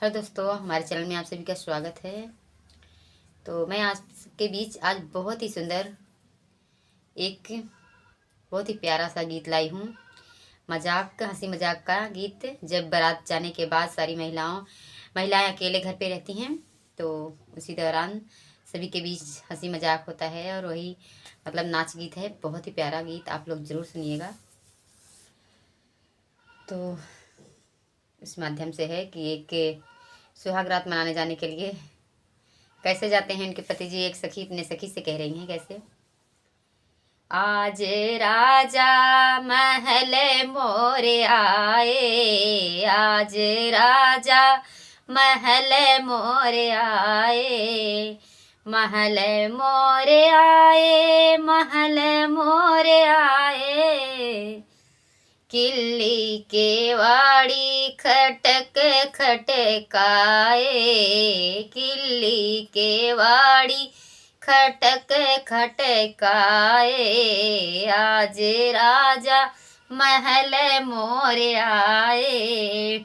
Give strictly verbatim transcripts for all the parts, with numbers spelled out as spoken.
हेलो दोस्तों, हमारे चैनल में आप सभी का स्वागत है। तो मैं आज के बीच आज बहुत ही सुंदर एक बहुत ही प्यारा सा गीत लाई हूँ। मजाक, हंसी मजाक का गीत। जब बारात जाने के बाद सारी महिलाओं, महिलाएं अकेले घर पे रहती हैं, तो उसी दौरान सभी के बीच हंसी मजाक होता है और वही, मतलब, नाच गीत है। बहुत ही प्यारा गीत, आप लोग ज़रूर सुनिएगा। तो इस माध्यम से है कि एक सुहाग रात मनाने जाने के लिए कैसे जाते हैं इनके पति जी। एक सखी अपने सखी से कह रही हैं कैसे, आज राजा महल मोरे आए, आज राजा महल मोरे आए, महल मोरे आए, महल मोरे आए। किल्ली केवाड़ी खटक खटकाए, किल्ली केवाड़ी खटक खटकाए। आज राजा महल मोरे आए,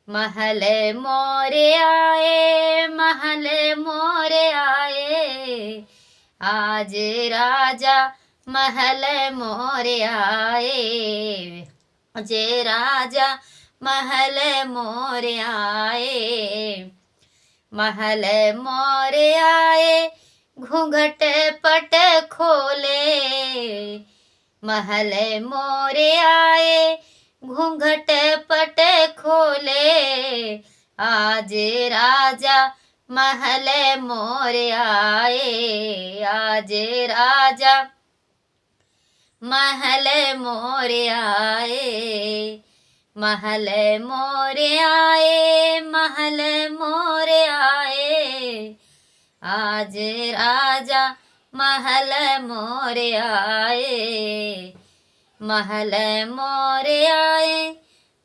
महल मोरे आए, महल मोरे आए। आज राजा महल मोरे आए, आज राजा महल मोरे आए, महल मोरे आए। घूंघट पट खोले, महल मोरे आए। घूंघट पट खोले, आज राजा महल मोरे आए, आज राजा महल मोरे आए, महल मोरे आए, महल मोरे आए। आज राजा महल मोरे आए, महल मोरे आए।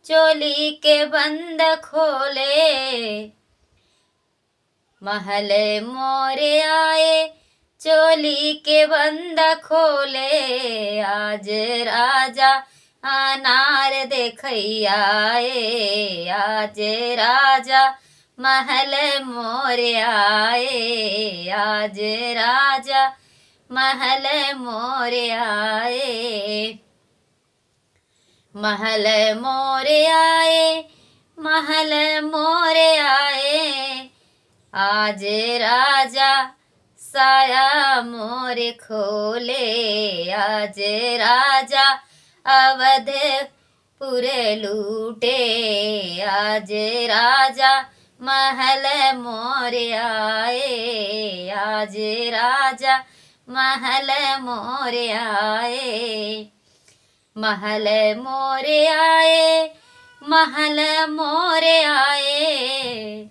चोली के बंद खोले, महल मोरे आए। चोली के बंद खोले, आज राजा अनार देखैया आए, आज राजा महल मोरे आए, आज राजा महल मोरे आए, महल मोरे आए, महल मोरे आए। आज राजा साया मोरे खोले, आज राजा अवधपुर लूटे, आज राजा महल मोरे आए, आज राजा महल मोरे आए, महल मोरे आए, महल मोरे आए,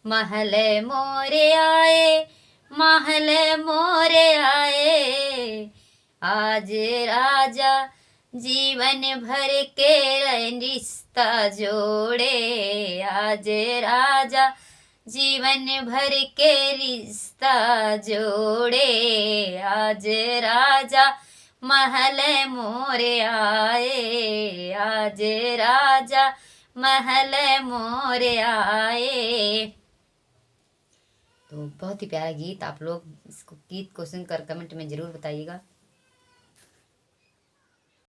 महल मोरे आए, महल मोरे आए। आज राजा जीवन भर के रिश्ता जोड़े, आज राजा जीवन भर के रिश्ता जोड़े, आज राजा महल मोरे आए, आज राजा महल मोरे आए। तो बहुत ही प्यारा गीत। आप लोग इसको, गीत को सुनकर कमेंट में ज़रूर बताइएगा।